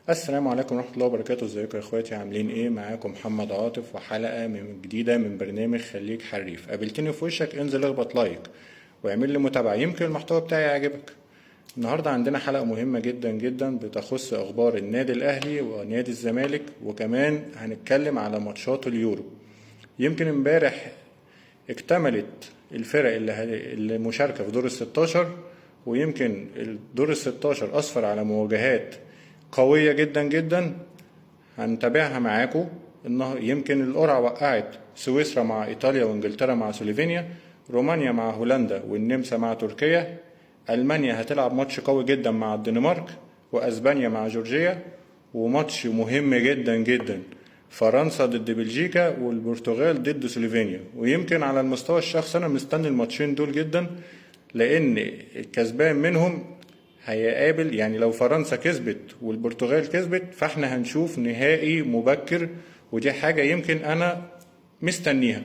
السلام عليكم ورحمة الله وبركاته. ازيكم يا اخواتي، عاملين ايه؟ معاكم محمد عاطف وحلقة من جديدة من برنامج خليك حريف. قابلتني في وشك انزل اخبط like واعمل لي متابعة، يمكن المحتوى بتاعي يعجبك. النهاردة عندنا حلقة مهمة جدا جدا بتخص اخبار النادي الاهلي ونادي الزمالك، وكمان هنتكلم على ماتشات اليورو. يمكن امبارح اكتملت الفرق اللي مشاركة في دور الستاشر، ويمكن دور الستاشر أسفر على مواجهات قوية جدا جدا هنتابعها معاكم. يمكن القرعة وقعت سويسرا مع إيطاليا، وإنجلترا مع سلوفينيا، رومانيا مع هولندا، والنمسا مع تركيا. ألمانيا هتلعب ماتش قوي جدا مع الدنمارك، وأسبانيا مع جورجيا، وماتش مهم جدا جدا فرنسا ضد بلجيكا، والبرتغال ضد سلوفينيا. ويمكن على المستوى الشخصي أنا مستني الماتشين دول جدا، لأن الكسبان منهم هيقابل، يعني لو فرنسا كسبت والبرتغال كسبت فاحنا هنشوف نهائي مبكر، ودي حاجة يمكن أنا مستنيها.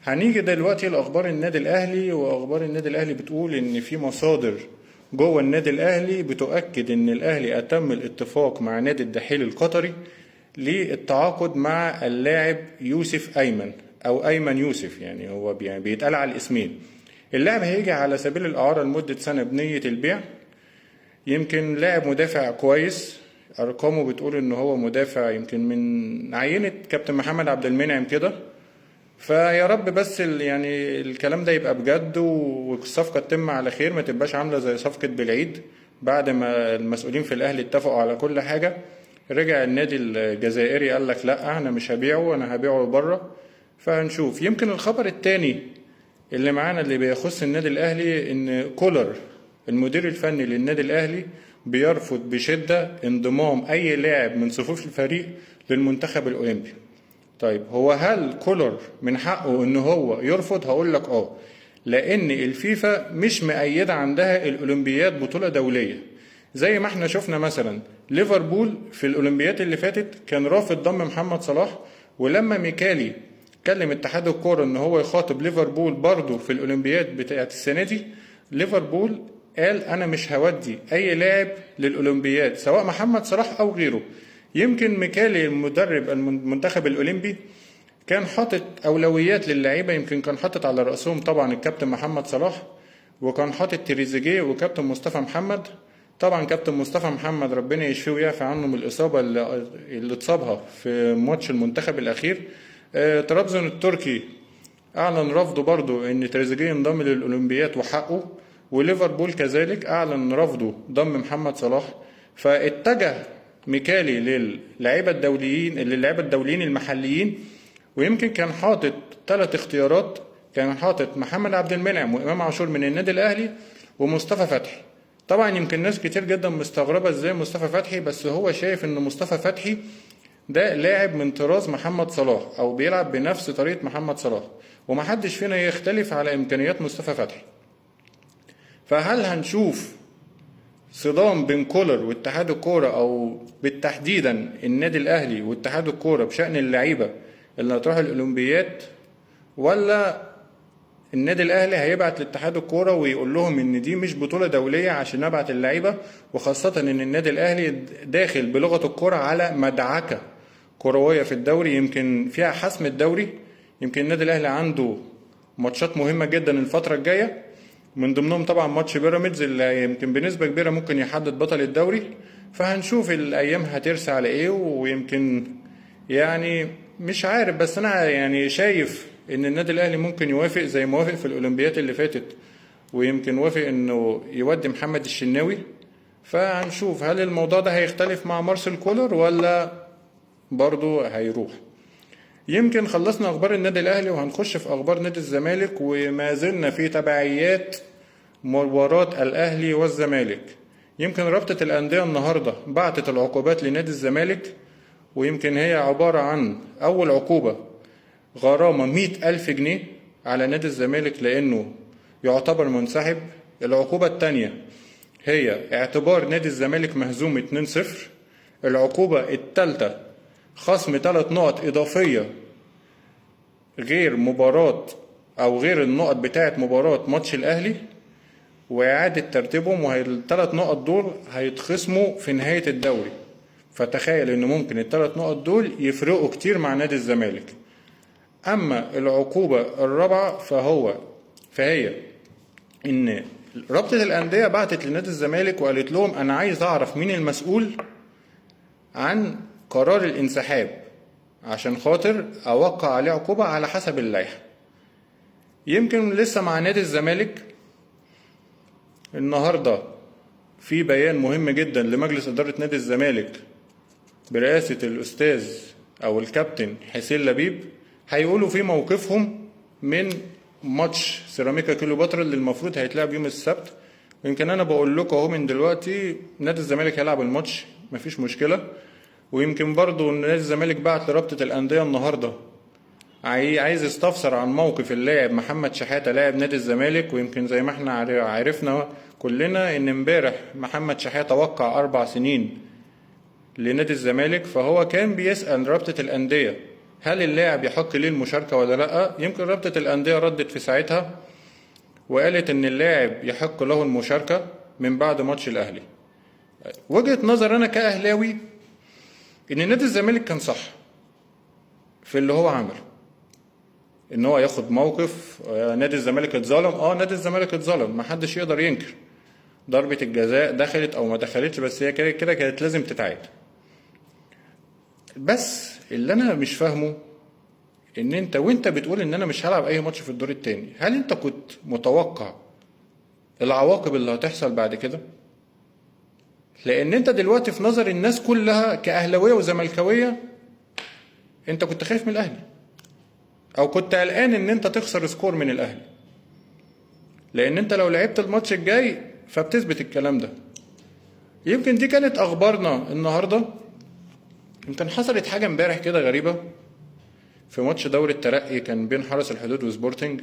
هنيجي دلوقتي لأخبار النادي الأهلي، وأخبار النادي الأهلي بتقول إن في مصادر جوه النادي الأهلي بتؤكد إن الأهلي أتم الاتفاق مع نادي الدحيل القطري للتعاقد مع اللاعب يوسف أيمن أو أيمن يوسف، يعني هو بيتقال على الاسمين. اللاعب هيجي على سبيل الإعارة لمدة سنة بنية البيع. يمكن لاعب مدافع كويس، أرقامه بتقول إن هو مدافع يمكن من عينة كابتن محمد عبد المنعم كده. فيا رب بس الكلام ده يبقى بجد والصفقة تتم على خير، ما تبقاش عاملة زي صفقة بالعيد بعد ما المسؤولين في الأهلي اتفقوا على كل حاجة، رجع النادي الجزائري قال لك لا أنا مش هبيعه، أنا هبيعه بره. فهنشوف. يمكن الخبر التاني اللي معانا اللي بيخص النادي الأهلي إن كولر المدير الفني للنادي الأهلي بيرفض بشدة انضمام أي لاعب من صفوف الفريق للمنتخب الأولمبي. طيب هو هل كولر من حقه إن هو يرفض؟ هقول لك لأن الفيفا مش مؤيدة عندها الأولمبياد بطولة دولية. زي ما احنا شفنا مثلا ليفربول في الأولمبياد اللي فاتت كان رافض ضم محمد صلاح، ولما ميكالي كلم اتحاد الكورة إن هو يخاطب ليفربول برضه في الأولمبياد بتاعت السنة دي، ليفربول قال أنا مش هودي أي لاعب للأولمبياد سواء محمد صلاح أو غيره. يمكن ميكالي المدرب المنتخب الأولمبي كان حاطط أولويات للعيبة، يمكن كان حاطط على رأسهم طبعا الكابتن محمد صلاح، وكان حاطط تريزيجيه وكابتن مصطفى محمد. طبعا كابتن مصطفى محمد ربنا يشفيه ويعفي عنه من الإصابة اللي اتصابها في ماتش المنتخب الأخير. طرابزون التركي أعلن رفضه برضو إن تريزيجيه ينضم للأولمبياد وحقه، وليفربول كذلك أعلن رفضه ضم محمد صلاح. فاتجه ميكالي للعيبة الدوليين المحليين، ويمكن كان حاطط 3 اختيارات، كان حاطط محمد عبد المنعم وإمام عاشور من النادي الأهلي ومصطفى فتحي. طبعا يمكن ناس كتير جدا مستغربة ازاي مصطفى فتحي، بس هو شايف ان مصطفى فتحي ده لاعب من طراز محمد صلاح او بيلعب بنفس طريقة محمد صلاح، ومحدش فينا يختلف على امكانيات مصطفى فتحي. فهل هنشوف صدام بين كولر واتحاد الكورة، او بالتحديدا النادي الاهلي واتحاد الكورة بشأن اللعيبة اللي هتروح الاولمبياد، ولا النادي الاهلي هيبعت لاتحاد الكورة ويقول لهم ان دي مش بطولة دولية عشان نبعت اللعيبة، وخاصة ان النادي الاهلي داخل بلغة الكورة على مدعكة كروية في الدوري يمكن فيها حسم الدوري. يمكن النادي الاهلي عنده ماتشات مهمة جدا الفترة الجاية، من ضمنهم طبعا ماتش بيراميدز اللي يمكن بنسبة كبيرة ممكن يحدد بطل الدوري. فهنشوف الأيام هترسى على إيه، ويمكن مش عارف، بس أنا شايف إن النادي الأهلي ممكن يوافق زي ما وافق في الأولمبياد اللي فاتت، ويمكن وافق إنه يودي محمد الشناوي. فهنشوف هل الموضوع ده هيختلف مع مارسيل كولر ولا برضه هيروح. يمكن خلصنا أخبار النادي الأهلي وهنخش في أخبار نادي الزمالك، وما زلنا في تبعيات مباراة الأهلي والزمالك. يمكن رابطة الأندية النهاردة بعتت العقوبات لنادي الزمالك، ويمكن هي عبارة عن أول عقوبة غرامة 100,000 جنيه على نادي الزمالك لأنه يعتبر منسحب. العقوبة التانية هي اعتبار نادي الزمالك مهزوم 2-0. العقوبة التالتة خصم 3 نقط إضافية غير مباراة أو غير النقط بتاعة مباراة ماتش الأهلي، وإعادة ترتيبهم، وهي التلات نقط دول هيتخصموا في نهاية الدوري. فتخيل ان ممكن ال3 نقط دول يفرقوا كتير مع نادي الزمالك. اما العقوبة الرابعة فهي ان رابطة الأندية بعتت لنادي الزمالك وقالت لهم انا عايز اعرف مين المسؤول عن قرار الانسحاب عشان خاطر اوقع عليه عقوبة على حسب اللائحة. يمكن لسه مع نادي الزمالك النهاردة في بيان مهم جدا لمجلس إدارة نادي الزمالك برئاسة الأستاذ أو الكابتن حسين لبيب، هيقولوا في موقفهم من ماتش سيراميكا كليوباترا اللي المفروض هيتلعب يوم السبت. ويمكن أنا بقول لكم أهو من دلوقتي نادي الزمالك هيلعب الماتش مفيش مشكلة. ويمكن برضو نادي الزمالك بعت لرابطة الأندية النهاردة عايز يستفسر عن موقف اللاعب محمد شحاتة لاعب نادي الزمالك. ويمكن زي ما احنا عرفنا كلنا ان امبارح محمد شحاتة وقع 4 سنين لنادي الزمالك، فهو كان بيسأل رابطة الأندية هل اللاعب يحق ليه المشاركة ولا لأ. يمكن رابطة الأندية ردت في ساعتها وقالت ان اللاعب يحق له المشاركة من بعد ماتش الأهلي. وجهة نظر أنا كأهلاوي ان نادي الزمالك كان صح في اللي هو عمله، ان هو ياخد موقف. نادي الزمالك اتظلم، نادي الزمالك اتظلم، ما حدش يقدر ينكر. ضربة الجزاء دخلت او ما دخلتش، بس هي كده كانت لازم تتعاد. بس اللي انا مش فاهمه ان انت وانت بتقول ان انا مش هلعب اي ماتش في الدور التاني، هل انت كنت متوقع العواقب اللي هتحصل بعد كده؟ لان انت دلوقتي في نظر الناس كلها كأهلاوية وزملكاوية انت كنت خايف من الاهلي، او كنت قلقان ان انت تخسر score من الاهلي، لان انت لو لعبت الماتش الجاي فبتثبت الكلام ده. يمكن دي كانت اخبارنا النهارده. يمكن حصلت حاجة امبارح كده غريبة في ماتش دوري الترقي، كان بين حرس الحدود وسبورتنج.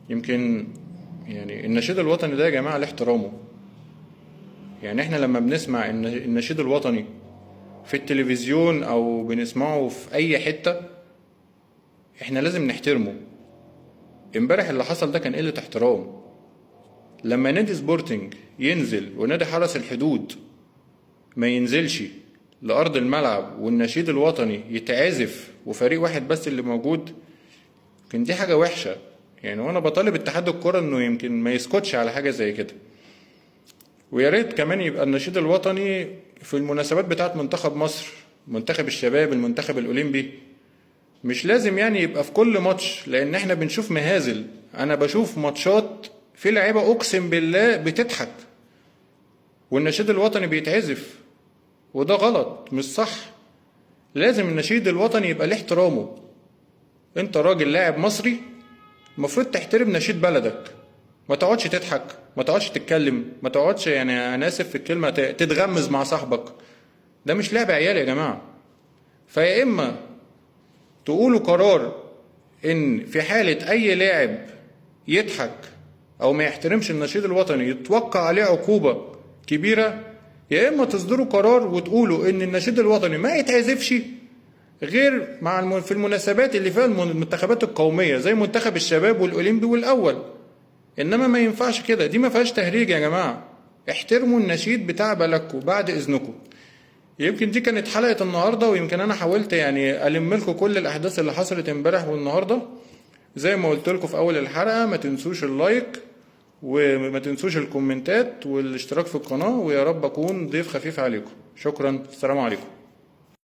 يمكن يعني النشيد الوطني ده يا جماعة له احترامه، يعني احنا لما بنسمع النشيد الوطني في التلفزيون او بنسمعه في اي حتة احنا لازم نحترمه. امبارح اللي حصل ده كان قلة احترام. لما نادي سبورتنج ينزل ونادي حرس الحدود ما ينزلش لأرض الملعب والنشيد الوطني يتعزف وفريق واحد بس اللي موجود، كان دي حاجة وحشة يعني. وانا بطالب اتحاد الكرة انه يمكن ما يسكتش على حاجة زي كده، ويا ريت كمان يبقى النشيد الوطني في المناسبات بتاعت منتخب مصر، منتخب الشباب، المنتخب الأولمبي، مش لازم يعني يبقى في كل ماتش، لان احنا بنشوف مهازل. انا بشوف ماتشات في لعيبة اقسم بالله بتضحك والنشيد الوطني بيتعزف، وده غلط مش صح. لازم النشيد الوطني يبقى له احترامه. انت راجل لاعب مصري المفروض تحترم نشيد بلدك، ما تقعدش تضحك، ما تقعدش تتكلم، ما تقعدش يعني انا اسف في الكلمة تتغمز مع صاحبك. ده مش لعب عيال يا جماعة. فيا اما تقولوا قرار ان في حاله اي لاعب يضحك او ما يحترمش النشيد الوطني يتوقع عليه عقوبه كبيرة، يا اما تصدروا قرار وتقولوا ان النشيد الوطني ما يتعزفش غير مع في المناسبات اللي فيها المنتخبات القومية زي منتخب الشباب والاولمبي والاول. انما ما ينفعش كده، دي ما فيهاش تهريج يا جماعة. احترموا النشيد بتاع بلدكم بعد اذنكم. يمكن دي كانت حلقة النهارده، ويمكن انا حاولت يعني الم لكم كل الاحداث اللي حصلت امبارح والنهارده. زي ما قلت لكم في اول الحلقة، ما تنسوش ال like وما تنسوش الكومنتات والاشتراك في القناة، ويا رب اكون ضيف خفيف عليكم. شكرا، السلام عليكم.